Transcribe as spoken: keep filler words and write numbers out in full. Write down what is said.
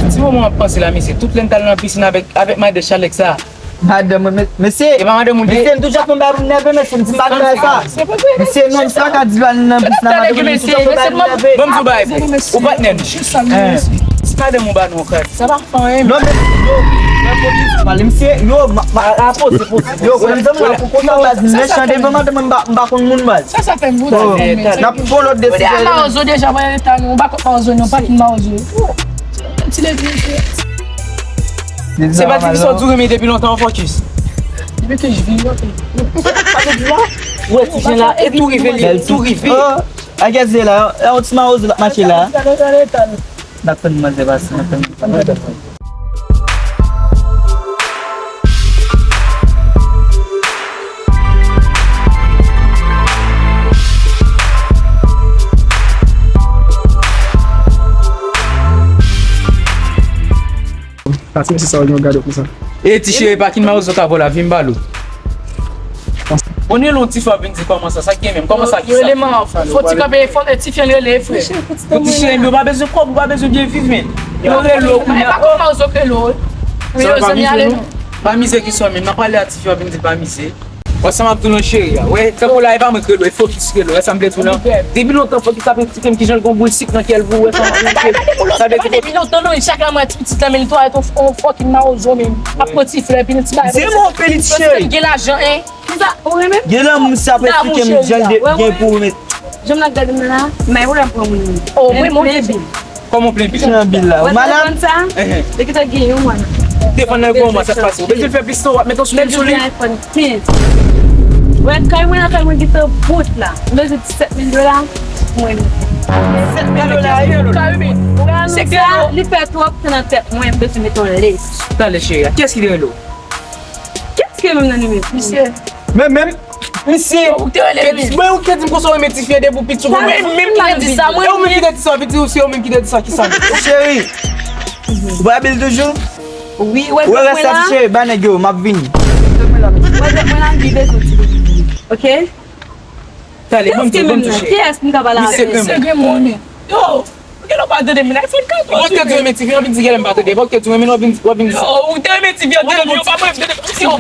Ti moman w ap panse la, mesye, tout lè n t al nan pisin avèk, avèk madan Chalex sa. Madan mwen, me-, mesye. E pa madan moun, mesye, m toujou ap fè m ba moun nève, mesye, m di m pa nan bagay sa. Mesye, non, m sa ka di ba nan pisin nan, madan moun, m toujou ap fè m ba moun nève. Ban m di w bagay, frè. Ou patnè m. Jis sa, mesye. Si madan m ou ba nou yon kras. Sa pa fè anyen. Non, men, yo, men fokis, pale, mesye, yo, ma, ma, a, poze, poze. Yo, konnen m zanmi la, pou konn sa, baz, m mechan devan madan mwen, m pa, m pa konn moun, baz. Sa, sa fè m goumen. N ap pran lòt desizyon. Mawozo deja, mwen eta nou, m pa kont mawozo, non, pa kont mawozo. Ti lè di, mesye. Se pa di ki sa w di w renmen depi lontan, fokis. Depi ke j vin, ok. Sa vle di la, ou wè ti jen la, e tou rive li, tou rive. Oh, a gade la, e yon ti mawozo l ap mache la. N ap tann manzè pase, n ap tann manzè pase. Pati mesye sa yo gade konsa. E ti cheri, pa kin mawozo ka vò la, vin m pale w. Bon, ni lon ti fò vin di kòman sa, sa k gen menm, kòman sa ki sa? Yo rele m, fò ti kanpe, fò ti fè l rele, frè. Yo ti cheri, yo pa bezwen kòb, yo pa bezwen byen viv, men. Yo rele w kounye a. E pa kòman mawozo k rele w. Yo zanmi ale non. Pa mize ki sa menm, n ap pale a ti fò vin di pa mize. Wè sa m ap di w non cheri a. Wè, tankou la, e pa mwen k rele w, e fokis ki rele w. Wè sa m vle di w lan. Depi lontan, fokis ap eksplike m kijan l gon boul sik nan kè l pou w wè sa m ap eksplike. Sa vle di depi lontan, non, chak la mwen ti pitit la, men li tou a yon fucking mawozo menm. Ap pran ti flè, epi l ti bagay. Se mon pelit cheri. Gen lajan, en. Kisa, ou renmen? Gen lanmou, sa ap eksplike m jan l gen pou ou, men. Jan m ap gade m nan la, may ou la pran moun. Oh, mwen, mwen, mwen. Kòman w plen bil? Ki jan bil la? Ou malad? Sa? Ehe. Li gentan gen yon mwa. Defann nan gwo mwa, sa k pase? Ou bezwen fè plis tan w ap met yon soulye sou li? Mwen bezwen iPhone kenz. Wè, kay mwen, kay mwen gentan bout la. Mwen bezwen disèt mil dola. Mwen. Disèt mil dola, wi. Kay mwen. Ou wè sa, li fè twòp tan nan tèt mwen, mwen bezwen met yon lès. Talè cheri a, kiyès ki te rele w? Kiyès ki rele m nan nimewo? Misye. Men menm, misye. Ou te rele li. Men ou te di m konsa w renmen tifi an depi w piti. Sa menm, menm ki te di sa, mwen. E ou menm ki te di sa, piti, ou se ou menm ki te di sa, ki sa? Cheri, ou pa bil toujou? Wi, wè, wè rès la, ti cheri, ba nèg yo, m ap vini. Wè, mwen la, m vide soti. Ok? Talè, ban m di w, ban m di w, cheri. Kiyès m ka pale avè? Misye Gremon. Yo, ou genlè pa tande m, iPhone katòz. Bon, kè di w renmen tifi an, vin di genlè m pa tande. Bon, kè di w renmen, w ap vin, w ap vin di sa. Yo, ou te renmen tifi an, tande, yo pa mwen, tande, yo.